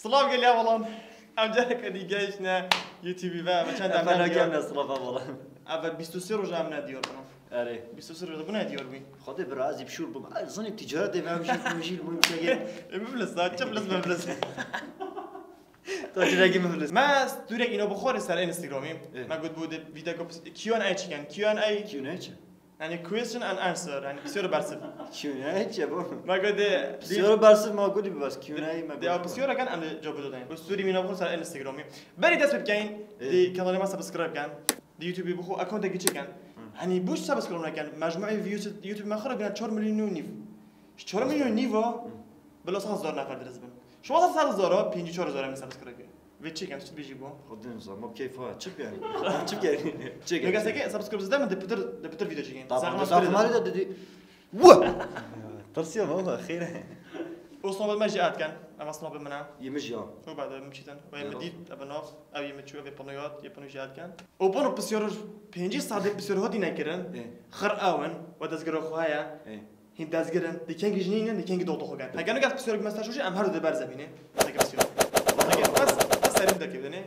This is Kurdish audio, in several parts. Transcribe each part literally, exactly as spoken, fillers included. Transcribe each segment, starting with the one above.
Silav gelî hevalan. Em careke dî gehiştine YouTubeî ve, ve çend em Efendim, nediyor. Gelme silav hevalan. Eve bîst û sê roj em nediyor bunu. Erê. Bîst û sê roj bû nediyor bî. Xwedê bira ez ê pişûr bim. Ez zanî ticaret ê ve em jî, em jî, em jî. E, miflis, ha, çi miflis, miflis. Ta çi rengî miflis. Me stûrek îno bixwarê ser Instagramî. Ê. Me got bu de video Q and A çikin. Q and A. Q and A çi? Yani question and answer, yani pisyar û bersiv. Q and A çi bu? Me got de, pisyar û bersiv ma gotî bibas, Q and A me got. Ya pisyara kan em de cevap dodayın. Bu story mina bu ser Instagram'ı. Beri dest bikeyin, ê, di kanalê me subscribe kan. Di YouTube'ı bu accountekî çekin. Hı. Hani bu subscribe nekin, mecmuî views YouTube me xira bina çar milyon û nîv. Çar milyon û nîv o, hı, bila sed hezar nefer dirist bin. Şu wexta sed hezar o, pêncî çar hezar em subscribe. Vê çi ken, tu çi dibêjî bo? Xwedê nizam, ma keyfa, çi biyan? Çi biyan? Çi biyan? Nega seke subscribe zede min de pitir, de pitir video çekin. Tamam, zahmet de zahmet de dedi. Wu! Tirsiya ma, xeyr. O snobê me jî add ken, eva snobê min e. Yê min jî ya. O bade min çîtin. O yê min dît, ebe nav, ev yê min çû, ev yê pano yat, yê pano jî add ken. O pano pisyar, pêncî sade pisyar hatî nekirin. Ê. Xir ew in, we dezgiro xwe heye. Ê. Hîn dezgir in, di kengî jinî ne, di kengî doxto xwe ken. Heke nû kes pisyarek mesaj hoşî, em her du dê berze bîne. Deke pisyar. Deke bes, bes serî deke bidene.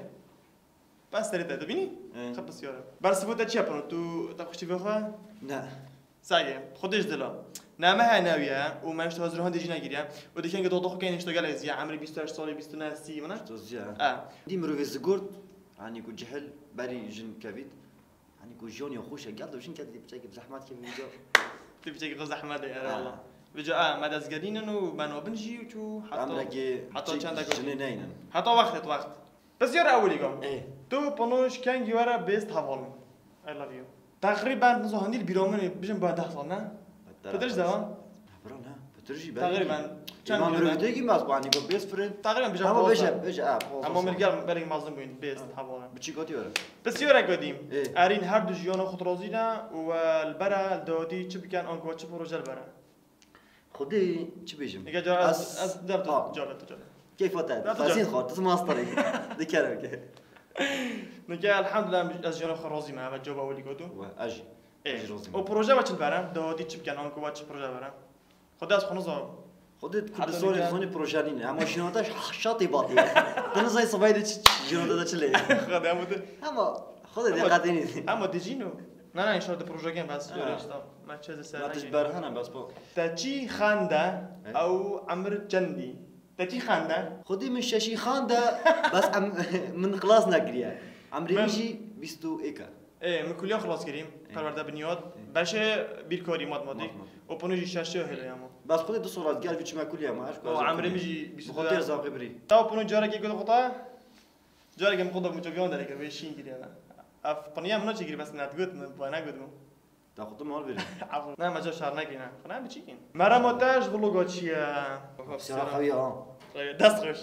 Bes serî te dibînî? Ê. Xir pisyar e. Bersivo te çi yapın? Tu te xuştî vê xwe? Ne. Sage, xwe dêj dila. Name he newiye, û me işte hazır hande jî negiriye. Û di kengî doxto xwe ken işte gelek ziya, emrî bîst û heşt salî, bîst û neh sî, mana? İşte ziya. E. Dî mirovê zigort, hani ku cihil, berî jin kevît. Hani ku jiyan ya xweş e, gel de jin kevît, dê piçekî bi zehmet kevît. Dê piçekî xwe zehmet e, eyvallah. Ha. Vêca, a, me dezgerînin û me nabin jî û çû heta, heta çendek jinê neynin. Heta wext, heta wext. Pisyar ewilî ga. Ê. Tu panoş kengî were bêst hevalin. I love you. Teqrîben nizo handî li bîra min ê bijin ba deh sal, ne? Pitir ji devan? Bira ne, pitir jî belê. Teqrîben çend bîra ne? Rewdegî mez bani go bêst firin. Teqrîben bijin. Ama beje, beje, ha. Ama min gel belê mezin bûyin, bêst hevalin. Biçî gotî were. Pisyarek godîm. Ê. Erîn her du jiyana xwe razî ne û, e, li bere li dawatî çi biken, anku çi proje li bere? Xwedê çi bêjim? Ege cara ez, ez der tu, ha, cara tu, cara. Keyfa te, xwezîn xwe, tu masterî. Dikerem ke. Nike elhamdülillah ez jiyana xwe razî me, evet, coba welî gotu. We, ez jî. Ê, ez jî razî me. O proje ve çi bere? Dawatî çi biken, anku ve çi proje bere? Xwedê ez xwe nizam. Xwedê Kurdistanê dizanî proje nîne. Hema jiyana te şatê batî. Tu nizanî sibay de çi, çi, jiyana te de çi lê. Xwedê hema tu. Hema, xwedê de qetê nîne. Hema dijîno. Na, na, inşallah de proje gen bes. Ha. Öyle işte. Me çeze ser. Ma tu ji berhana bes po. Te çî xande, ew emir çendî? Te çî xande? Xwedî min şeşî xande, bes em, min xilas nekiriye. Emrê min jî bîst û êk e. Ê, min kuliya xilas kirî, perwerde biniyat. Ê. Beşê bîrkarî matematik. Matematik. O punu jî şeşê hêle ya ma. Bes xwedî du sal ez gel vî çime kuliya ma, eşk. O emrê min jî bîst û deh. Xwedî zafê birî. Ta o punu carekê got xweta, carekê min xweta min çaviyan derê kir, vê şîn kiriye me. Ev piniya min çê kirî bes net got min, ba negot min. Te xwe tu mal verî. Efû. Ne, me ca şer nekî, ne. Xwe ne biçîkîn. Merema te ji vloga çi ye? Sera xewiya, ha. Dest xweş.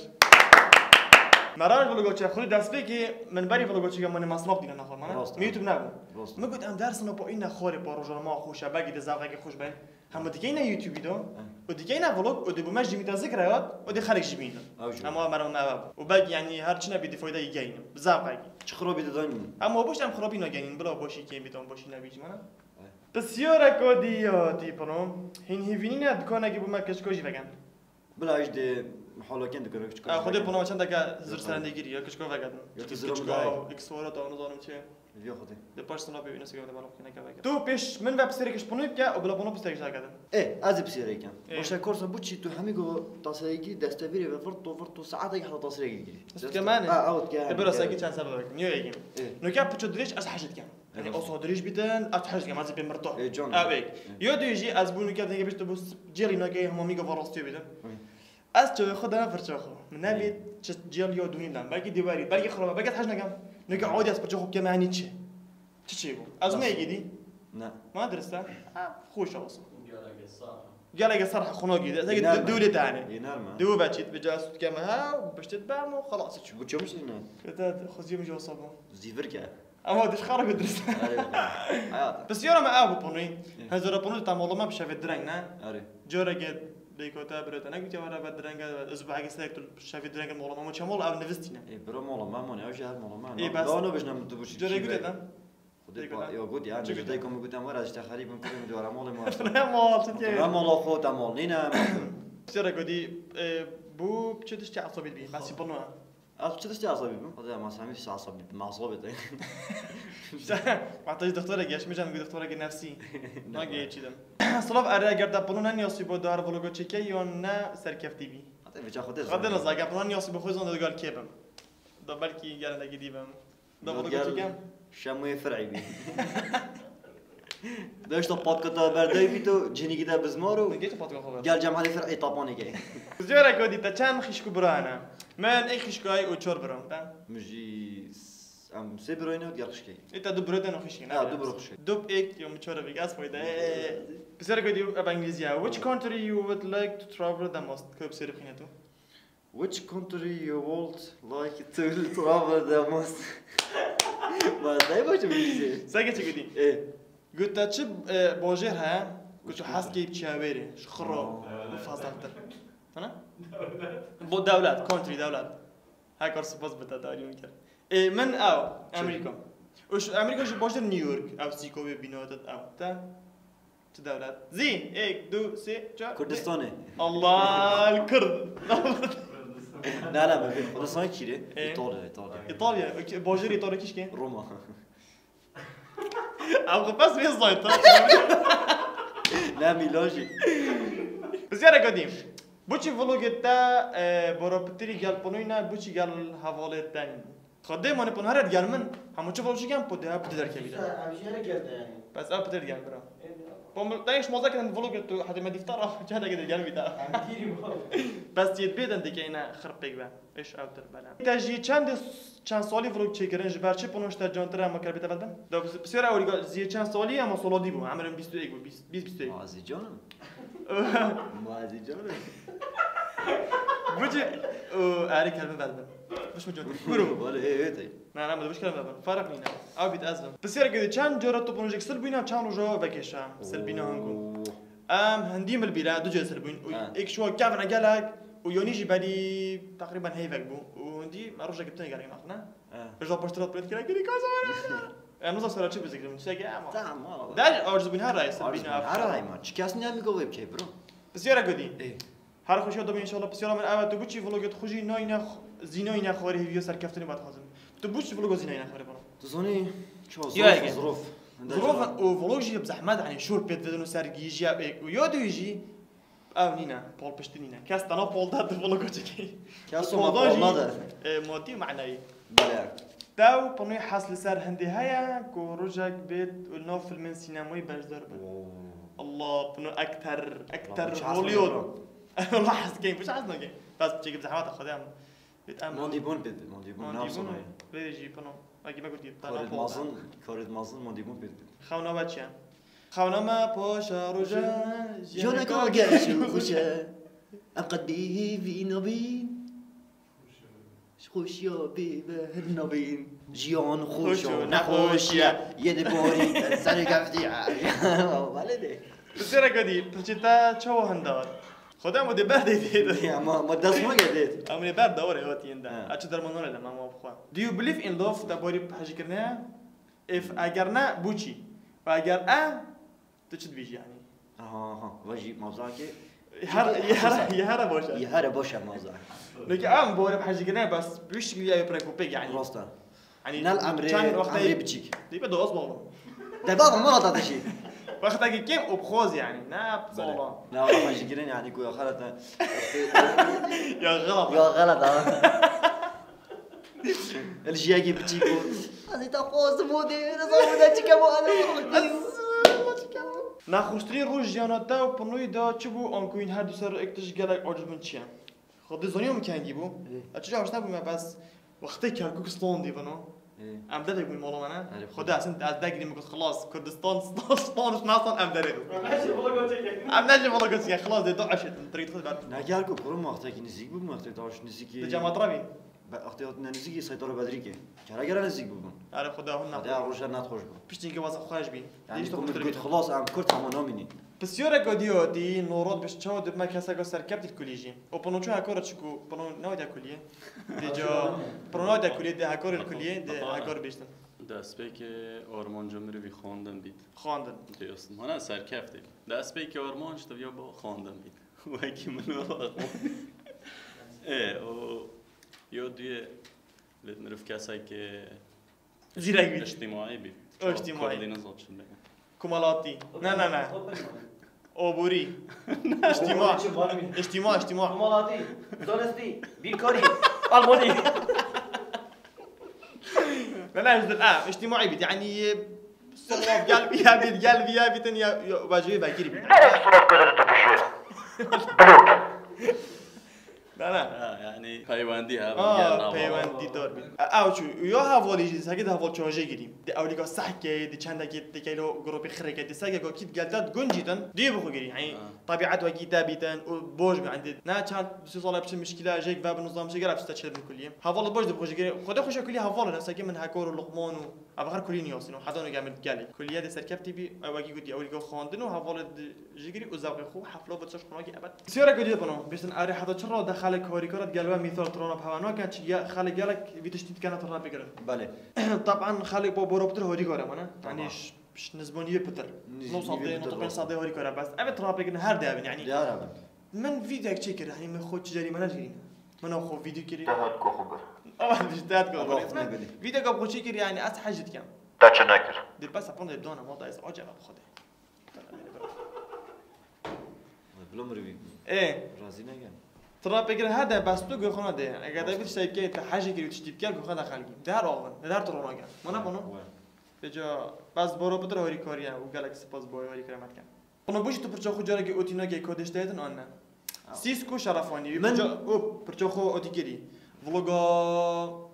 Merema ji vloga çi ye? Xwedî destpêkê min berî vloga çi ye, min ê masraf dîne nexwe, mane? Rast e. Mi YouTube nebû. Rast e. Min got, em dersina pa îne xwarê pa rojnama xweş e, belkî de zevqekê xweş be. Hema dikeyne YouTube de, û dikeyne vlog, û dê bo me jî mîta zikre yat, û dê xelk jî bînin. Ew jî. Hema merema me ev. Û belkî, yanî, her çi nebî dê fayda yî geynin. Bi zevqekî. Çi xirabî de daynin? Em wa boş em xirabî nageynin, bila boşî kêm bît, em boşî nebî jî, mane? Pisyarek o dî ya tî pino. Hîn hîvînî ne dikanekî bo me keçika jî vegen. Bila jî dê halakên dikare keçika jî vegen. Xwedê pino çendeke zir serendê girî ya keçika vegetin. Ya tu ziram dayê. X wara da nizanim çi. Vîya xwedê. Dê paş sina bê wîne sigara de bala xwîne keveke. Tu pêş min ve pisyarek ji pino bike û bila pino pisyarek ji vegetin. Ê, ez ê pisyarek kem. Ê. Başa korsa bu çi tu hemî go tasayekî destevîrê ve virt to virt to saeteke heta tasayekî girî. Destke mane? Ha, ew dike. Ê, biraz ekî çend sebebek. Niyo yegîm. Ê. Nuke piço dirêj ez hej dikem. Yanî, oso dirêj bidin, ez hej dikem, ez pê mirto. Ê, can. Ew êk. Yo duyê jî, ez bû nuke dengê bişt bû cêrî nageyê hema mî gava rastiyê bidin. Ê. Ez çavê xwe dana pirça xwe. Min nevê çi cêl yo duhîn dan. Belkî dê werî, belkî xirab, belkî ez hej nekem. Nuke odî ez pirça xwe bikeme henî çi? Çi çê bû? Ez ne yekî dî? Ne. Ma dirist e? Ha, xweş olsun. Geleke sarh. Geleke sarh xunokî de. Ê, nerme. Dewlê tane. Ê, nerme. Dewu veçît, bi ca sud keme ha, biştit bem û xelas çû. Bu çemiş ne? Kete xuziyê min jî wasa bû. Zîvir ke. Ama diş xara götürürsün. Hayat. Pisyara me ev bu ponuy. Ê. Hezara ponu tam olama bir şevê direng ne? Arê. Coreke bêkota birota ne gutiya wara be direnge, ez bu hege sek tu şevê direnge molama, ama çamol ev nivistine. Ê, bira molama, ama ne, ev jî her molama. Ê, bas. Daha ne bejnem tu bu şey. Coreke gute tam. Xwedê pa, ya got ya, çi got? Dayka min got, em were, ez ji te xerîb im, kurê min diyara malê me. Ne mal, çi diye? Ne mala xwe, te mal nîne. Pisyara gotî, e, Û çi tiştî esabî dibî? Behsî pir nû. Ez çi tiştî esabî bim? Hadi ama sen bir esabî bim, esabî te. Wexta ji doktora geş, mijan bir doktora ki nefsî. Nagê çi din. Silav, erê, eger te pir nû ne niyasî bo dar vlogo çêke yon ne serkeftî bî? Hadi vêca xwe de Xwe de zan. Nizage pir nû niyasî bo xwe zan de gal kê bim. Da belkî gelin de gidî bim. Da vlogo çêkem. Şemoyê Fir'î bî. Deşta patkata berdey bî tu, cinîkî de bizmar û Geç patka xwe. Gel Cemalê Fir'î tapanê ke. Ziyara Godî, te çend xişk û bira hene? Min ê xişkayî û çar bira. Te? Min jî s-, em sê birayî ne, gel xişkeyî. Ê te du biro te no xişkî ne? Ha, du biro xişkî. Du êk yo min çar bik, ez fayda. Pisyara Godî ev îngilîzî ye. Which country you would like to travel the most? Ku pisyarî bixîne tu. Which country you would like to travel the most? Ma dayê baş îngilîzî. Seke çi gotî? Ê. Got te çi, e, bajêr heye? Got tu hez keyf çiya wêrê, ji xiro û faziltir. Hana? Bo dewlet, country, dewlet. Hekar spas bi te tarî min kir. Ê, min ew, Amerîka. Û ji Amerîka jî bajêr New York, ew sîko wê bîna te ew. Te? Çi dewlet? Zî, êk, du, sê, çar. Kurdistanê. Allah, Kurd. Ne, ne, bi Kurdistanê kîrê? Ê. Îtalya, Îtalya. Îtalya, okey, bajêrê Îtalya kîşkê? Roma. Ew xwe pes vê zayt, ha? Ne, Mîlan jî. Pisyareke dî. Boçî vlogê te, e, boro pitirî gel pinoyne, boçî gel hevalê te nîn? Xwedê mane pon here digel min, hemû çi vlog çikem, po de piti derkevî de. Ev jî here gel de yani. Bes ev piti digel bira. Po min, te şmaze kirin vlog tu, hadi me dîftar ah, çende gide gel vî de. Em kîrî bu. Bes yê bêden dikeyne xir pêk be. Iş ev tir bela. Te jî çend, çend salî vlog çêkirin, ji ber çi pinoş te cantir e, ma kar bê te vel bin? Da pis-, pisyara ewilî ga, ziyê çend salî, ama soladî bû, emirin bîst û yek bû, bîst, bîst, bîst û yek. Azî canım. Mazî canım. Bici, o, erê kelme ver bin. Biş mi cotî? Kuru. Vale, evet. Na, na, biş kelme ver bin. Fark nîne. Ew bît ez bin. Pisyar gedi, çend cara tu projek sil bûyî ne, çend roja vekêşe? Sil bîne hangu. Oo. Em hindî mil bîre, du cê sil bûyîn. Ha. Û ek şuwa kevne gelek. Û yonî jî berî teqrîben heyvek bû. Û hindî me rojek bitine gelek naxine. Ha. Ji paştira pret kira, kiri kaza. Em niza sera çi bizikirin, çi ge ama. Tamam, oğlum. Daj arzu bin her ay, her bina her ay ma. Çi kes ne mi gove bike, bro? Pisyara godi. Ê. Her xweşiya dibin, inşallah, pisyara min ev e, tu biçî vlogê xwe jî nayne, zî nayne xwarê hêviya serkeftinê ba dixwazim. Tu biçî vlogo zî nayne xwarê bana. Tu zanî, ço, ya, zorof, zorof. Zorof û vlog jî bi zehmet, hani şor pêt vedin û sergî jî ya êk û ya duyê jî ev nîne, pol piştî nîne. Kes tena pol da tu vlogo çekî. Kes o ma pol nade. E, madî û manayî. Bile. Tew pinoy hes li ser hindê heye ku rojek bêt û li nav filmên sînemayî beşdar be. Oo. Allah, pino ekter, ekter Hollywood. Wala hes kêm, bu hes nake. Bes çekî zehmet xwedê em. Bêt em. Mandîbûn bêt, mandîbûn. Mandîbûn. Vê jî pino. Wekî me gotî, tena pol da. Karêt mazin, karêt mazin mandîbûn bêt. Xewna we çi ye? Xewna me paşa roja, jiyaneka geş û xweş e. Em qet bêhêvî nabîn. Ji xweşiya bê bêhêv nabîn. Jiyan xweş û nexweş e. Yê diborî te serê keftî e. Wele de. Pisyareke dî, piçê te çawa hindar? Xwedê em dê berdê dê. Ya, ma, ma dest ma ge dê. Em ê ber dawrê hatiyên de. Ha. Eçi dermanore de, ma, ma bixwe. Do you believe in love? Te borî hejîkirine? If eger ne, bûçî? Ve eger e, tu çi dibêjî yani? Aha, aha. Ve jî mavzakê. Her, her, her baş e. Her baş e mavza. Leke em bore hejîkirine bes piştî ya preko pek yani. Rast e. Hani nel emrê, çend wextê emrê biçîk. Dê be dost baba. De baba mala da dişî. Wextekî kêm û bixwaz yani. Ne sağlam. Ne, ama hejîkirin yani ku ya xelata. Ya xelat. Ya xelat ha. El jiyekî biçîk bû. Ez ê te xwazim û dê, ez ê te çikem û ez ê te çikem. Nexweştirîn roj jiyana te û pinoyî de çi bû, anku hîn her du ser êk tişt gelek aciz bûn çi ye? Xwedê zaniya min kengî bû. Ê. Ez çi cawş nebûme, bes wextê Kerkûk standî bino. Ê. Em devek bûn mala me ne? Erê, Xwedê xwedê. Esin ez degrî min got, xilas, Kurdistan, stan, stan, stan, em derê. Em ne jî vlogo çekin. Em ne jî vlogo çekin, xilas dê du eşê, direkt xwe ber. Ne Kerkûk, bû wextekî nizîk bû, wextê daş nizîkî. Di cemaat re bî. Be, extiyat ne nizîkî Seytara Bedrîkê. Kere gere nizîk bûbûn. Erê, Xwedê hûn Xwedê nexweş. Roja net xweş bû. Piştî ke wazî xweş bî. Yani ku min got, xilas em Kurd hema namînî. Pisyareke dî hatî, norot biş çawa dibime keseka serkeftî li kulî jî. O pino çû hekor çiku pino newêde kulî. Dê ca pino newêde kulî, dê hekor kulî, dê hekor bêjtin. Destpêkê armanca mirivî xwendin bît. Xwendin. Dê osmana serkeftî. Destpêkê armanc tu ya ba xwendin bît. Wekî min wala. Ê, o yo duyê li miriv kesek, e, Zîrek bî. Îctimaî bî. O îctimaî. Kurdî nizan çi bê. Komelatî. Ne, ne, ne. Open mind. Oborî. Îctima. Oborî çi var mı? Îctima, îctima. Komelatî. Zanistî. Bîrkarî. Almanî. Ne, ne, ez dil, ha, îctimaî bî. Yani, e, sınıf gel bir yer, bir gel bir yer, bir tane ya, ya, bacayı bekir bî. Nereye sınıf gözünü tutuşuyor? Blok. Ne, ne. Ha, yani peywendî ha, Ha, gel, peywendî dor bî. E, ew çû, ya hevalî jî, seke di heval çawa jê girî. Di ewlîka sehkê, di çendekê, di keylo grûpê xirêkê, di seke go kît gel te guncîtin, duyê bi xwe girî. Yani, Ha. Tabiat wekî te bîtin, û boş bî. Yani, ne çend, du sê sala biçin mişkîla, jêk ve bi nizam, jêk gera biçin te çêdin kulî. Heval boş di bi xwe jê girî. Xwedê xweşe kulî heval ne, seke min hekor û luqman û Ev her kulî niyasîn û hezan û gemir gelê. Kulîye de serkeftî bî, ew wekî gotî, ewlîka xwendin û hevalê di jê girî û zewqê xwe hefla bi çaş xunakî ebed. Siyara kulîye bano, bêştin erê heta çi ra de xelek harîkar e, gel we mîsal trana pewa nakin, çi ye xelek gelek vî tiştî dikene trana bigirin. Belê. Taban xelek bo boro pitir harîkar e mane. Tamam. Yani ş-, ş-, nizbaniyê pitir. Niz-, No sadê, nizbaniyê pitir, no pênc sadê harîkar e bes. Evet, trana bigirin her de evin yani. Diyar evin. Min vîdeoyek çêkir, hani min xwe çi carî me nedigirîne. Min xwe vîdeo kirî. Te hat ko xwe bir. Ama işte hat ko Ama xwe xwe ne bili. Vîdeoka xwe çêkir, yani ez hej dikem. Te çi nekir? Dil bes apon de dona, ma da ez acaba xwe de. Bila mirî bî. Ê. Razî negen. Tira pêkir her de bes tu goxuna de. Eger de bir şey bikey, te hejê kirî, tiştî bikey, goxa de xelkî. De her avin, de her tira nagin. Mana bunu? Vay. Pêca bes boro pitir harîkariye û gelek spas bo harîkariye me dikem. Qunubûjî tu pirça xwe carekê otî nagê kodêş te yetin an ne? Sîsk û şerefanî. Min pirça, û pirça xwe otî kirî. Vloga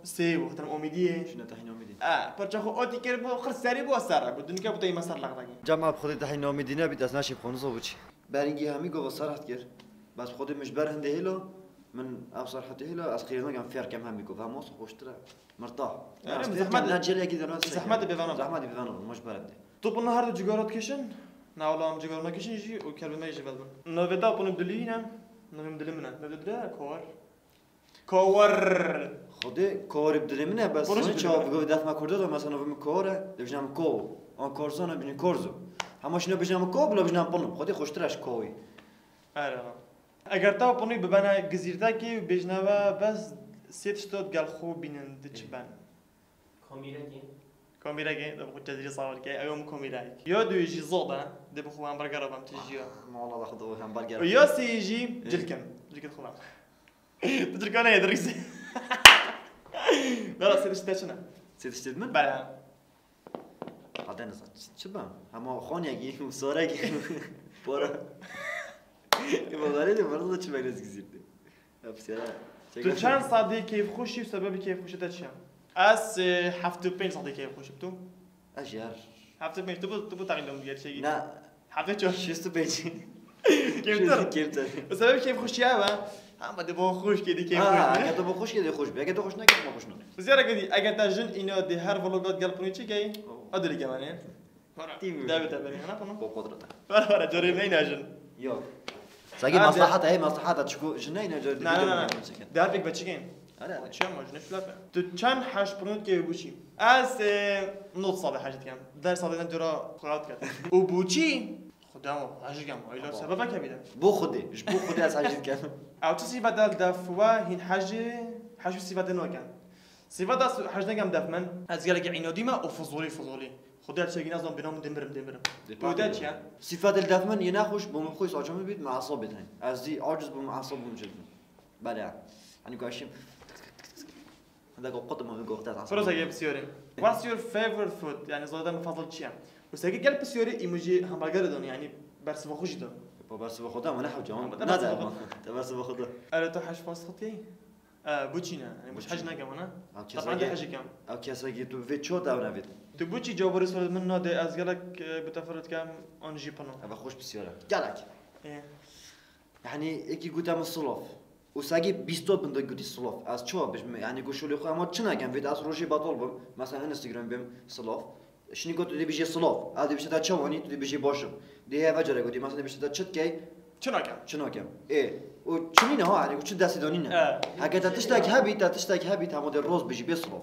sê û hatan omîdiyê. Şuna tehîn omîdî. E, pirça xwe otî kir, bu xir serî bu ser, bu dinike bu teyme ser lexdagî. Cem ab xwedê tehîn omîdî nebît, ez naşî xwe nizo biçî. Beringî hemî gova serhet kir. Bes xwedê min ji ber hindê hêla, min ev serhetê hêla, ez qîrê nagem fêr kem hemî gova. Hem wasa xweştir e. Mirta. Erê, zehmet, ne celekî de zehmet bêvana. Zehmet bêvana, mecbur em dê. Tu pina her du cigara dikişin? Na wala em cigara nakişin jî û kelbê me jî vedin. Navê te pina dilî ne? Navê min dilî min e. Navê dilî ne? Kowar. Kowar. Xwedê kowar bi dilê min e, bes çawa bi govê def me kurda da, mesela navê min kowar e, dibijin em kow. An korzan e, bijin korzo. Hema şina bijin em kow, bila bijin em pino. Xwedê xweştir e ji kowî. Erê. Eger te û Pinî bibene gizîrtekê û bêjine we bes sê tişta digel xwe bînin, di çi ben? Komîrekê. Komîrekê, de bi xwe çezirî sawir ke, ew min komîrek. Ya duyê jî zad e, de bi xwe hembergera bem tijî ya. Mala da xwe hembergera. Ya sê jî Ê. Cilkin. Cilkin xwe bem. Tu cilka neyê dirîsî. Bela sê tişta çi ne? Sê tiştê min? Bela. Hade nizan. Çi, çi bam? Hema xoniyekî û sorekî para. Ê, bagarê de merdiza çi bek nez gizîrdi. Ya pisyara. Tu çend sadê keyfxweşî û sebebî keyfxweşî te çi ye? Ez, e, heftê û pênc sadê keyfxweşî tu. Ez jî her. Heftê û pênc, tu bu, tu bu taxîl gerçekî. Ne. Heftê çar. Şêst û pênc. Kêmtir. Kêmtir. Û sebebî keyfxweşî ev e. Hema de bo xweş kê de keyfxweş. Ha, eger tu bo xweş kê de xweş be. Eger tu xweş nekî, ma xweş nabî. Ziyara gotî, eger te jin îna di her vloga gel pûnî çi key? Oh. Adili kemanê. Tî mi? Davet e beni, ana pûnî. Bo qudreta. Vara vara, carê neyna jin. Yok. Sagi maslahata, hey maslahata, çiko jin neyna carê. Na, na, na. Dar pek be çi key? Ara. Çi ama jin şula be. Tu çend hej pûnî key bu çi? Ez, e, not sabe hej dikem. Der sabe ne dura kurat ket. O bu çi? Xwedê ama, hej dikem, aylar sebebek hebî de. Bo Xwedê, ji bo Xwedê ez hej dikem. Ew çi sîfet e def we hîn hejê, hej û sîfetê nakin. Sîfet ez hej nekem def min, ez gelekî înadî me û fizolî, fizolî. Xwedê ez çekî nezan bîna min dê mirim, dê mirim. Dê Bu de çi ye? Sîfetê li def min yê nexweş, bo min xwe acamî bît, min esab bît hen. Ez dî aciz bûm, min esab bûm jê dibim. Belê. Hani gaşim. Hindek o qut mu goxta. Piro sege pisiyorê. What's your favorite food? Yani zaten fazla çi ye? Û sege gel pisiyorê, îmojî hamburger don, yani bersiva xwe jî don. Pa bersiva xwe da, ama ne hewce. Ama da Ne bersiva da? Xwe. Te bersiva xwe da. Ara tu hej fast food key? E, bu çi ne? Yani bu hej nekem ana. Taban de hej kem. Ew kesegî tu vê ço dew nevêt. Tu bu çi cevabı soru min nade, ez gelek, e, bu teferruat kem an jî pano. Eva xweş pisiyara. Gelek. E. Yani eki gute min silav. Û sagi bîsto bin de gotî silav. Ez çawa bijim? Yani ku şolê xwe, ama çi nekem? Vêt ez rojê betal bim. Mesela Instagram bim silav. Şinî got tu dibijê silav. Ez dibijê te çawanî, tu dibijê baş im. Dê heve care gotî, mesela dibijê te çi dikey? Çi nakem? Çi nakem? Ê. Û çi nîne ha, yani ku çi destê de nîne. E. Heke te tiştek hebî, te tiştek hebî, te hema dê roz bijî bê silav.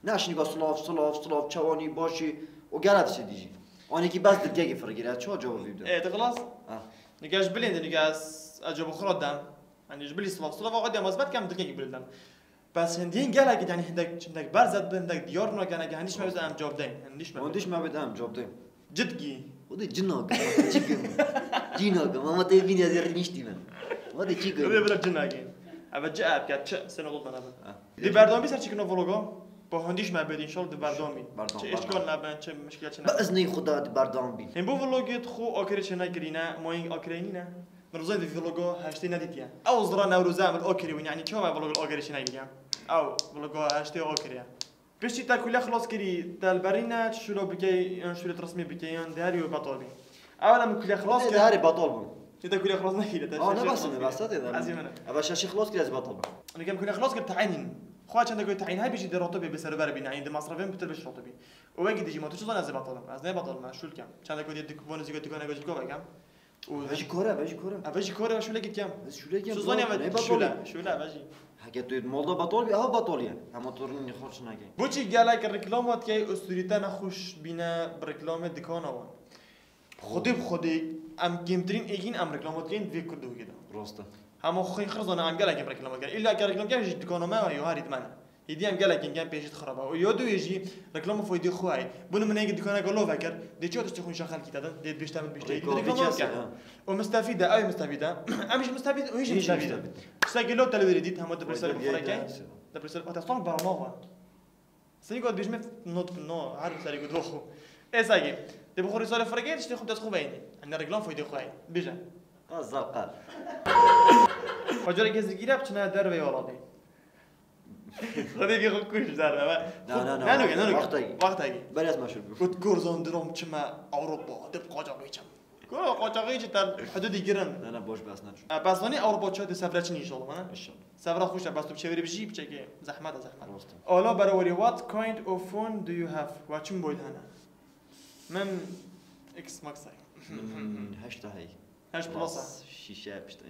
Ne şinî got silav, silav, silav, çawanî, başî. O gera tiştê dî jî. Anekî bes dilgekî firgire, çawa cevabî bide? E, te xilas? Ha. Nige ji bilên de nige ez, ez cevabê xwe re dem. Yanî ji bilî silav, silav aqediya mazbet kem dilkekî bilî dem. Bes hindiyên gelekî, yanî hindek, hindek berz dibin, hindek diyar nake, nake, hindîş me bêt em cevab deyn, hindîş me bêt. Hindîş me bêt em cevab deyn. Cidkî. O de cin nake, çi kim? Cin nake, ama te bîn ya zêr niştî me. O de çi kim? Öyle böyle cin nake. Eve ci ep ya, çi, sen oğul bana bak. Ha. Di berdom bî ser çi kino vloga? Bu hindîş me bêt inşallah di berdom bî. Berdom, çi berdom. Eşkal nabin, çi muşkil çi nabin. Bi iznî Xuda di berdom bî. Him bu vlogê xo akirê çi nekirîne, moyîn akirê nîne. Min rizayê di vloga heştê nedîtiye. Ew zira Newroze em li Akerê bûn, yanî çawa vloga li Akerê çênegiriye? Ew vloga heştê Akerê ye. Piştî te kule xilas kirî, te li berî ne, şûla bikey, yan şûlê tirsimê bikey, yan di herî wê betal bî. Ew em kule xilas Ê, kir. Di herî betal bûn. Ê, te kule xilas nekiriye, te Aa, şaşê ne xilas basine, kiriye. Basa tê de. Ez ê min. Eva şaşê xilas kiriye, ez betal bûn. Nika em kule xilas kir, te'în in. Xwe çende ku te'în hebî jî di rotobê bi serûber bî, ne, di masrafên pitir bi rotobî. Û wekî dijî ma tu çi zanî ez ê betal im? Ez ne betal im, ez şûl kem. Çende ku dê dik-, van zî ku dikane ku jî kove kem. Û Eve jî kore, eve jî kore. Eve jî kore, şûlekî kem. Ez şûlekî kem. Şu zanî eve şûle, şûle eve jî. Heke tu mal da betal bî, aha betal ye. Hema tu rinî xorç nake. Boçî gelek reklama dikey û sûrî te nexweş bîne bi reklamê dikana wan? Xwedê bi xwedê em kêmtirîn êgîn em reklama dikeyn di vê kurdokê de. Rast e. Hema xwe xir zane em gelek em reklama dikin. Îlla ke reklama dikin jî dikana me yo herî di me ne. Hêdî em gelekî gen pêşî xirab e. Û ya duyê jî reklama faydê xwe heye. Bûne min yekî dikaneke love kir, dê çi tiştê xwe nîşan xelkî te din, dê bişte min bişteyî. Rêkor reklama vî kesî, bike. Ha. Û mistefîd e, ew ê mistefîd e. Em jî mistefîd, û hîn jî mistefîd e. Tiştekî love te li wêrê dît, hema depresör bixwere key. Depresör, o te song berama wa. Seni got bêjme not no, her serî got xwe. Ê sagî, dê bixwe rîsale xwe key, tiştê xwe dest xwe veyne. Em ne reklam faydê xwe heye. Bêje. Qaz zaf qal. Xwe careke zikîre biçine derveyê welatê. Xwedê bî xwe kuş zerre be. Na, na, na, Nanoge, nanoge. Wextekî. Wextekî. Berê ez meşhur bûm. Ut korzon dirom çime Ewropa, dip qacaxê çim. Ko qacaxê çi ter hududî girin. Na, na, boş bes neçû. E, bes zanî Ewropa çi de sevre çin inşallah, ne? İnşallah. Sevre xweş e, bes tu çevirî bijî biçekê. Zehmet e, zehmet. Rast e. Ala berawerî, what kind of phone do you have? Wa çim boyd hene? Min X Max ay. Hmm, heşt daha iyi. Heşt plus a. Şişe yapıştı.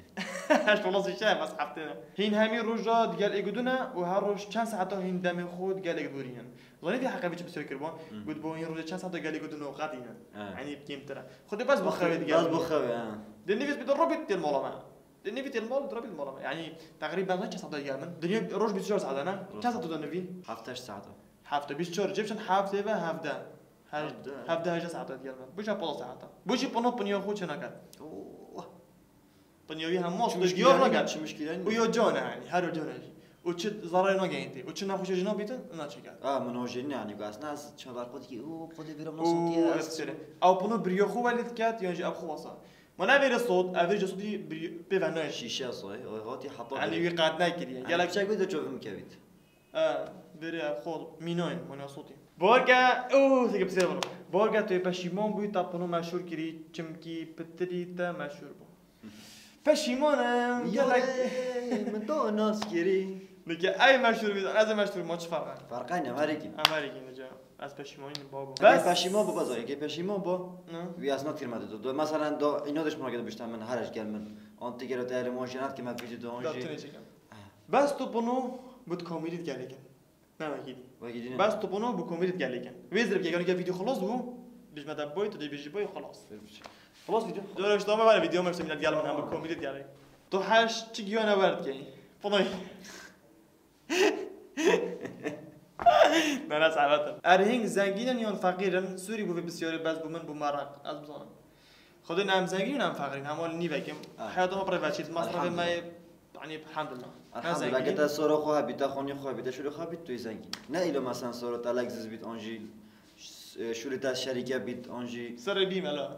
Heşt plus şişe, bas hafte. Hîn hemî roja digel êgudune û her roj çend saeta hîn demê xwe digel êgudurînin. Zanî vî heqe vî çi pisyar kiribû? Hı. Gotibû hîn rojê çend saeta gel êgudune û qet dînin. Ha. Yanî kêmtir e. Xwedê bes bi xewê digel. Bes bi xewê, ha. Dê nivîs bî de robît têr mala me. Dê nivî têr mal, robît mala me. Yanî teqrîben çend saeta digel min? Dinya roj bîst û çar saeta ne? Çend saeta de nivî? Heft heşt saeta. Heft, bîst û çar, cem çend heft eve hevde. Hevde. Hevde hejdeh saeta digel min. Bije pala saeta. Bu jî pino piniya xwe çi naket. Oh. Piniya wî hema Çi muşkîl diyar yani, naket. Çi muşkîl yani? Û yo can e yani, her yo can e jî. Û çi zararê nageyîn tê. Û çi nexweşe jî nabîtin, na çi ket. Ha, min o jî ne yani, ku aslında ez çavar xwe dikî, o xwe dê vêra min Û santiye ez ez. Ew pino biriya xwe welî diket, yan jî ev xwe wasa. Ma ne vêre sot, ev vêre sotî biri-, pê ve nayê. Şîşe soy, o hotî heta Yani biri. Wî qet nekiriye. Yani Gelek çek wî de çovim kevît. E, verê ev xwe mînayên, mona sotî. Borge, oh, seke pisê bunu. Borge tu yê peşîman bûyî ta pino meşhur kirî, çimkî pitirî te meşhur bû. Peşîman im, gelek. Yarê, min to nas kirî. Nike ey meşhur bî, ez ê meşhur bim, çi ferq e? Ferq e ne, merîkî. Em merîkî nice. Ez peşîmanî babo. Eke peşîman bû, bas, eke peşîman bû. Ne? Wî ez natirme de. Do, mesela do, îno diş mage bişte min, her eş gel min. Antigero te elê mon jenat ki me video do Da anjî. Tune çekem. Bes tu bunu bit komîdî gelêkin. Ne wekî dî. Wekî dî ne. Bes tu bunu bu komîdî gelêkin. Wê zirb ke ganî ke video xelas bû. Bijme de boy, tu dê bijî boy xelas. Xelas video. Dore işte ama var video, mesela millet gelmen hem bu komîdî gelêk. Tu heş çi giyone werd ke. Bunu. Ne, ne, samet. Er hing zengîn in yan feqîr in, sûrî bû vê pisyarê bes bû min bû meraq. Ez bizanim. Xwedê ne em zengîn in, em feqîr in, hema li nîvek in. Ha. Heyata me pir veçî, masrafê me yê, Elhamdulillah. Yanî, elhamdulillah. Ne zengîn. Elhamdulillah, ke te sora xwe hebî, te xonî xwe hebî, te şûrê xwe bît, tu yê zengîn. Ne îlo mesela sora te Lexus bît, an jî, e, şûrê te şerîke bît, an jî. Serê bî me la.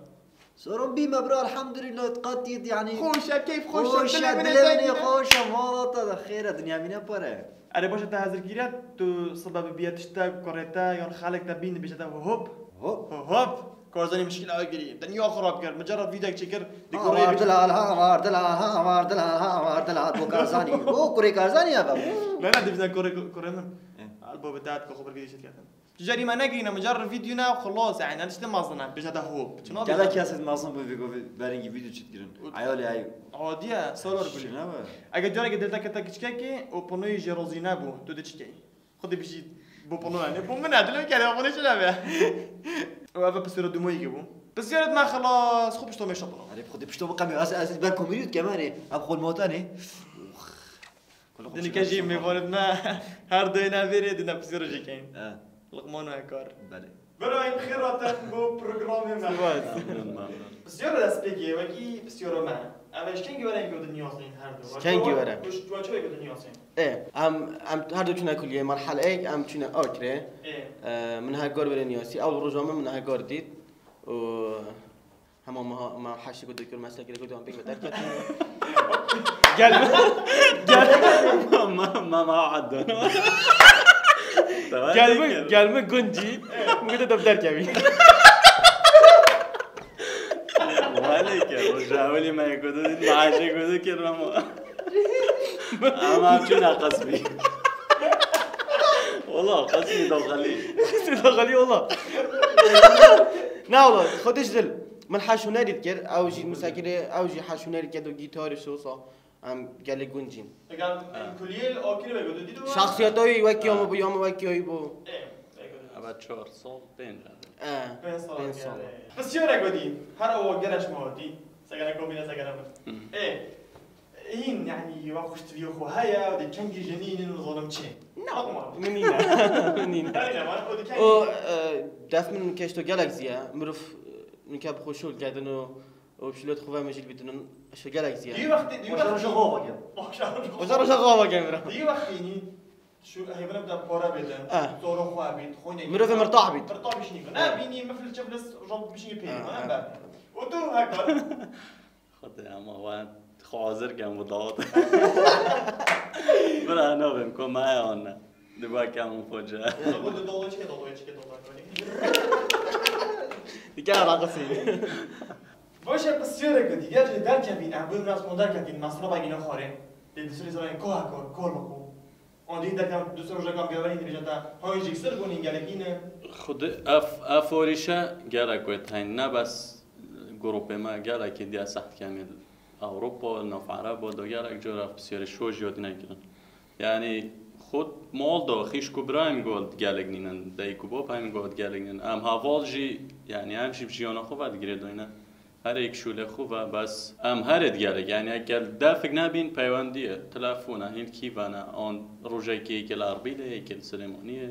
Soron bî me bira, elhamdülillah, qatî, yanî. Xweş e, keyf xweş e, dilê min ê zengîn e. Xweş e, mala te de xêr e, dinya mîne pare. Erê baş e, te hezir kiriye, tu sibe bibiye tiştek, kurê te, yan xelek te bîn, dibêje te hop. Hop. Hop. Karzanî mişkîl a girî. Dinya xirab kir. Micarra vîdek çêkir. Di kurê Awar dilal ha, awar dilal ha, awar dilal ha, awar dilal. Bo Karzanî. Bo kurê Karzanî ya be. Ne, ne, dibêje kurê, kurê min. E. Al bo bi dad ko xwe bir gidî şirketin. Tu carî me negirîne, min car vîdyo ne, xilas, yani, tiştê mezin e, bêje de hop. Çima Gelek bêje? Kesê mezin bû vê govê berîngî vîdyo çit kirin. Û Eyalê ey. Adiye, solar bû. Şine be. Eger careke dil te kete kiçkekê û pinoyê jê razî nebû, tu dê çi key? Xwedê bijî bo pino yani. Bo min e, dilê min kere, xwedê çi nebe. Û eve pisyara dumayî bû. Pisyarê me xilas, xwe pişto me şapino. Erê, xwedê pişto min qemê, ez, ez ber komîdî dikeme, erê. Ev xwe motanê. Dinike jî mêvanê me her doyê ne vêrê dine pisyar jî keyin. He. Luqman û Hekar. Belê. Birayên xêr hatin bo programê me. Spas. Memnun, memnun. Pisyara destpêkê wekî pisyara me. Ev e, ji kengî were ku dinyasên her du? Ji kengî were? Ji, ji çi were ku dinyasên? Ê, em, em her du çûne kuliyê, merhele ek, em çûne Akrê. Ê. E, min Hekar were niyasî. Ew roja min, min Hekar dît. Û hema me, me heştê ku doktor meslek kir, gotin pêk ve derketin. Gel, gel. Ma, ma, ma, addan. Gel mi, gel mi guncî. Min gote dev derkevî. Wale ke, roja ewelî me gotin, maaşê gotin kir ama. Ama çuna qesbî. Wala qesbî daxilî. Qesbî daxilî wala. Na wala, xwedê ji dil. Min heş hunerî dikir, ew jî musekirê, ew jî heş hunerî dikir, do gîtarê şosa. Em gelê guncîn. Eger kuliyê li Akirî ve gotin dît. Şahsiyeta wî wekî ya min bû, ya min wekî ya wî bû. Ê, ê, gotin. Eva çar sal, pênc. E, pênc sal. Pênc sal. Pisyarek godî, her ewa gere ji me hatî. Segere komîne, segere min. Hı. Ê, hîn, yanî, wa xweştiviyê xwe heye, û dê kengî jenî nînin û zalim çê. Na, min nîne. Min nîne. Nîne, man, o dê kengî O, e, def min keşto gelek ziye. Mirov, e, nike bi xwe şûl kedin û, û pişilot xwe ve mijîl bîtinin, şo gelek ziye. Di wextê, di Oja wextê. Roja xwe vakem. Oja roja xwe. Oja roja xwe vakem, bira. Di wextê nî, Şu heyvana bide para bêtin, Eh. Zoro xwe bît, xwînê Mirovê mirtah bît. Mirtah bişînî. Eh. Ne bînî mifl çiflis, rol bişînî pê, Eh, ne eh. Ber. Û tu heka. Xwedê ama wan xwe hazir kem bu dawet. Bira nabim, ko me ya ne. Di ba kem foca. Bu da dolu çike, dolu çike, dolu çike. Dikâ raqisî. Baş e, pisyarek diger jî derkevîn, em bûn nas mon derkevîn, masraba gîna xwarê. Dê di sirî zanin ko heko, ko lixo. Ondî derken du sir rojekan bêwerî dibêje te, hay jî sir bûnî gelek nîne. Xwedê ev, ev forîşe gelek wê teyn, ne bes grûpê me, gelekê diya seht kemê Ewropa, nav Ereba, do gelek cor ev pisyarê şo jî hatine kirin. Yanî xwe mol do, xîşk û birayên got gelek nînin, dayik û bap em got gelek nînin. Em heval jî, yanî em jî bi jiyana xwe vedigirê doyne. Her êk şûlê xwe ve, bes em herê digerek. Yanî eger defik nebîn, peywendiyê, telefona, hîn kî vene, an rojekê yekê li Erbîlê, yekê li Silêmaniyê.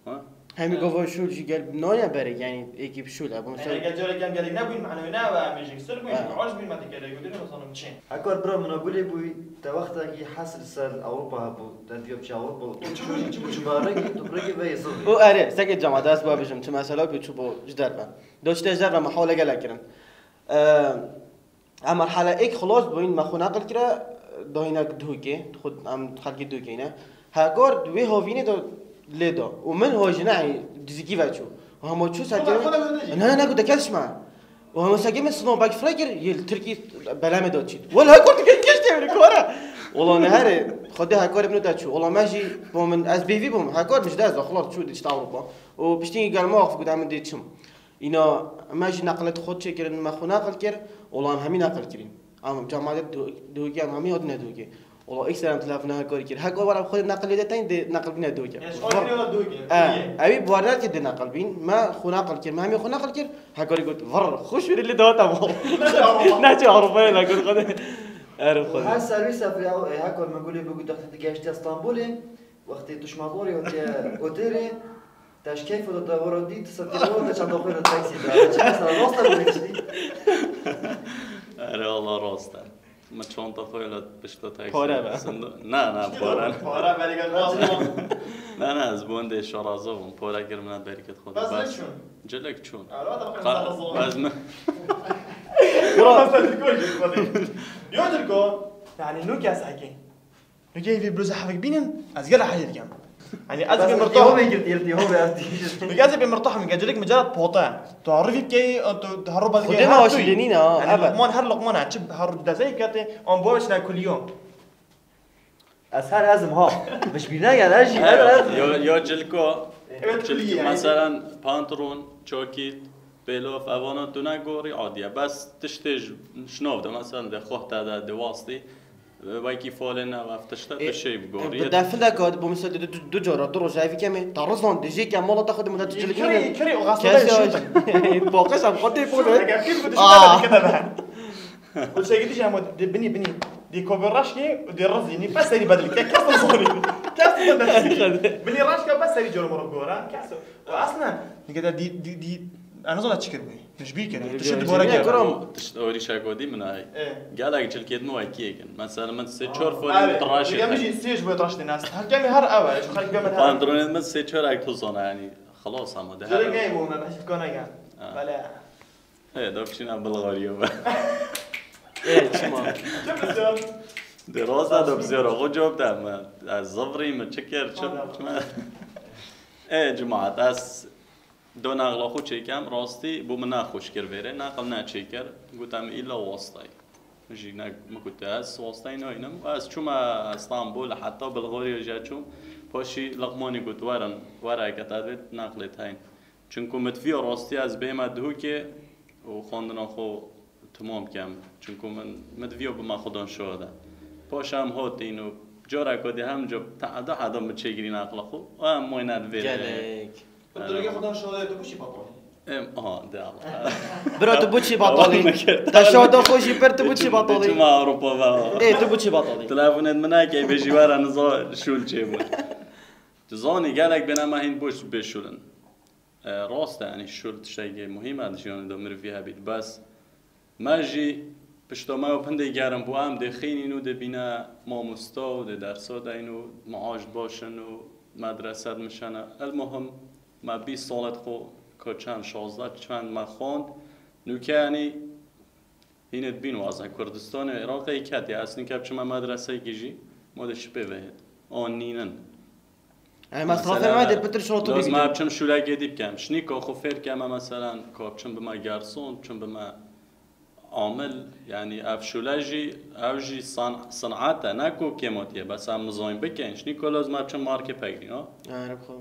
Ha? Hemî gava şûl jî gel naya berê, yanî êkî bi şûl e, bûn Yanî ser eger carek em gelek nebûyn, manewê ne ve em ê jêksir bûyn, He. Aç bûyn, me digerek, û dî nizanim çi. Hekar bira min a gulê bûy, te wextekî hes li ser Ewropa hebû, te diya biçe Ewropa, tu çi bû, çi bû, çi bû, rengî, tu rengî ve yê zirrî. O erê, sekê cema, dest ba bijim, çi mesela ku çû bo ji derve. Do çi te ji derve me hewle gelek kirin. Eee, Em merhele êk xilas bûyn, me xwe neqil kire, dayînek Duhokê, xwe em xelkê Duhokê ne. Hekar di wê havînê de lê da. Û min hoj nehî dizikî ve çû. Û hema çû sekê Xwe min, xwe de ne, ne, ne, ku te kes me. Û hema sekê min snowback fire kir, yê li Tirkî belemê da çît. Wela Hekar tu kes tê min kare. Wela ne herê, Xwedê Hekarê min de çû. Wela me jî bo min, ez bêvî bûm. Hekar min ji dest da, xilas çû, dişt Ewropa. Û piştî gel me axif ku de min dê çim. Îna me jî neqlet xwe çêkirin, me xwe neqil kir, ola em hemî neqil kirîn. Em cemaetê Duhokê em hemî hatine Duhokê. Ola ekstra em telefona Hekarî kir. Hekar were xwe neqil lê de teyn dê neqil bîne Duhokê. Ya, ji Hekarî ola Duhokê. Eh, Duhokê. Ewî bi wer nekir dê neqil bîn. Me xwe neqil kir, me hemî xwe neqil kir. Hekarî got, "Vır, xwe şûrê lê dawet em." Neçe Ewropayê la got xwe. Erê xwe. Her servîs ev ya, e, Hekar me gulê bû ku dextê digeştiye Stenbolê. Wextê tu ji Malorê hatiye otêlê, te ji keyf de te were dî, tu ser kêfa te çanda xwe de taksî de. Çi mesela rast e, bu tiştî? Erê, Allah rast e. Min çanta xwe li pişta taksî Pare be. Sindu-, ne, ne, pare. Pare berî gel razı. Ne, ne, ez bûn dê şaraza bûm. Pare kir min bereket xwe de. Bes Bes. Çûn. Cilek çûn. Ara da Qa-, razı. Bes mi? Bro. Bes Tirko jî xwe de. Yo Tirko. Yani nu kes hekî. Nûke hêvî bi zehfek bînin, ez gela heyî dikim. Yanî ez Bes bê mirtah. Tîho bê girtî, tîho bê ez dîjim. Nûke ez bê mirtah min, gecelik micarat pote. Tu harî vî bikeyî, tu harî bazî Xwedê her ma tu. Şilê nîne ha, Yanî evet. Luqman her Luqman ha, çi harî dezeyî bikate, an bo çine kulîyo. Ez her ezim ha. Mişbîne gel, ez jî her ezim. Yo, yo cilko. Evet, Cilko, kulî yani. Mesela pantolon, çokît, pêlof, evana tu ne gorî adiye. Bes tiştê j-, şinov de, mesela de xwe te de, de wastî. Wekî folê ne, ev tişte E, tu şey bi gorî. Bi defilek hat, bo misal du, du, du cara, du roja evî kemê, ta rizan dijê ke mala te xwe de mila tu cilik Kiri, nîne. Kiri, o Kes gazete ya, şutin. Paqij em xwe tê xwe de. Eger pîl bu Aa. Dişine de dikete be. O çekî dişe ama de binî, binî. Dê kovê reşkê û dê rizî nî bes serî bedil ke. Kes nizanî. Kes nizanî. Binî reşka bes serî coro moro gora. Kes. Û eslen. Nike de dî, dî, dî, ez nizana çi kiribû. Min ji bîr kir. Tu şi dibore kir. Kuram. Tişt orîşa godî min ay. Ê. Gelek cilkêt min wekiyê kin. Mesela min sê çar folî Evet. Diraşê. Dike min jî sê ji bo diraşê nas. Her kemî her ev e. Ji xelk ben her. Pantolonê min sê çar ek tu zana yani. Xelas ama de. Zerek her. Neyê bû me behs dikana gel. Ha. Bele. Ê, da biçîna Bilxariya be. Ê, çima? Çi bisyar? Dê rast e, da bisyar. Xwe cewab de me. Ez zivrî min çi kir, çi, Tamam. çi me? Ê, cemaat, ez do nexla xwe çêkem, rastî bo min nexweş kir vêrê, nexil neçêkir. Gotem îla wastayê. Min jî ne, min gote ez wastayê nayînim. Ez çûme Stenbol, heta Bilxariya jî çûm. Paşî Liqmanî got, werin, were eke te divê nexlê te hîn. Çunku min diviya rastî ez bême Duhokê û xwendina xwe temam kem. Çunku min, min diviya bime Xudanşoda. Paşê em hatin û careke dî hem ca teheda heda min çêkirî nexla xwe û em moyne li vê Gelek. Bi dirûgê Xudanşoda tu bû çi batalî? Em, aha, de Allah. Bira, tu bû çi batalî? Devam neke. Te şoda xwe jî pir, tu bû çi batalî? Çima Ewropa ve? Ê, tu bû çi batalî? Telefonên min neke, bêjî were niza şûl çê bû. Tu zanî gelek bêne me hîn boş bêşûl in. E, rast e, yanî şûl tiştekî muhîm e di jiyanê de mirovî hebît. Bes me jî pişta me û pindê gerim bû, em dê xînîn û dê bîne mamosta û dê dersa deyn û maaş baş in û medrese dimişene. Elmuhim me bîst salet xwe ka çend şazdeh çend me xwend. Nûke yanî Hînê dibîn wazen Kurdistanê, Iraqê ketiye. Ez nîke biçime medresekî jî, ma dê çi pê ve hêt? An nînin. Yani mesrafê me dê pitir şotu Lazim bibîtin. Lazim biçim şûlekê dî bikem. Şinî ka xwe fêr keme, meselen, ka biçim bime gerson, biçim bime amil. Yani ev şûle jî, ev jî san-, sin'et e, ne ku kêmatiye. Bes em mizayîn bikin. Şinî ka lazim biçim markê pegirîn, ha? Yani, xwe.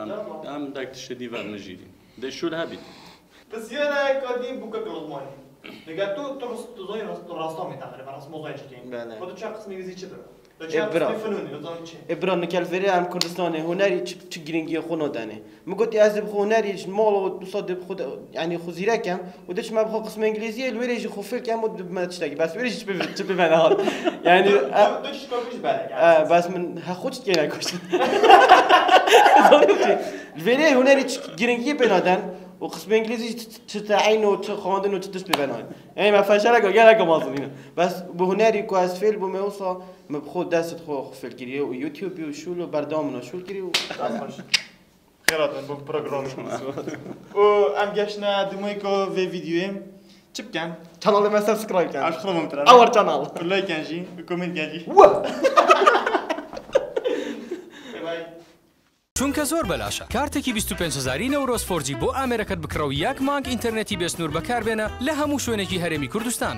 Em, em dek tiştê dî ver mijîrîn. Dê şûl hebît. Pisyarek a dî bûka Lukmanî. Dege tu, tu rast, tu zanî rast, tu rasta me teqrîben, rast mozayî çi kên. Bele. Xwe tu çar qismê wî zî çi bira? Tu Ê çar bira. Qismê finûnî, tu zanî çi? Ê bira, nikel verê em Kurdistanê hunerî çi, çi girîngiyê xwe nadenê. Min gotî ez dê bi xwe hunerî ji mal û wisa dê bi xwe de, yanî xwe zîrek em û dê çima bi xwe qismê îngilîziyê, li wêrê jî xwe fêr kem û dibime tiştekî. Bes wêrê jî çi pê, çi pê vene hat. Yanî, Tu, e, tu, tu çi şikor kir ji belek, e, yanî. Bes min he xwe çi dikê nekuşt. Zanî çi? Li vêrê hunerî çi girîngiyê pê naden û qismê îngilîzî jî çi, çi, çi teîn û çi xwendin û çi tişt pê vene hat. Yanî me feşerek gelek mezin îne. Bes bi hunerî ku ez fêl bûme wisa min bi xwe dest xwe xwe fêl kiriye û YouTube û şûl û berdewam min şûl kiriye û Xêr hatin bo programê. Û em geştine dimûyka vê vîdeoyê. Çi bikin? Kanalê me subscribe ken. Aşkım tira. Our channel. Like ken jî, comment ken jî. Wah! Bye bye. چونکە زۆر بەلاشە. کارتێکی بیست و پێنج هەزاری نەورۆز فۆر جی بۆ ئامێرەکەت بکڕە و یەک مانگ ئینتەرنێتی بێسنوور بەکاربێنە لە هەموو شوێنێکی هەرێمی کوردستان.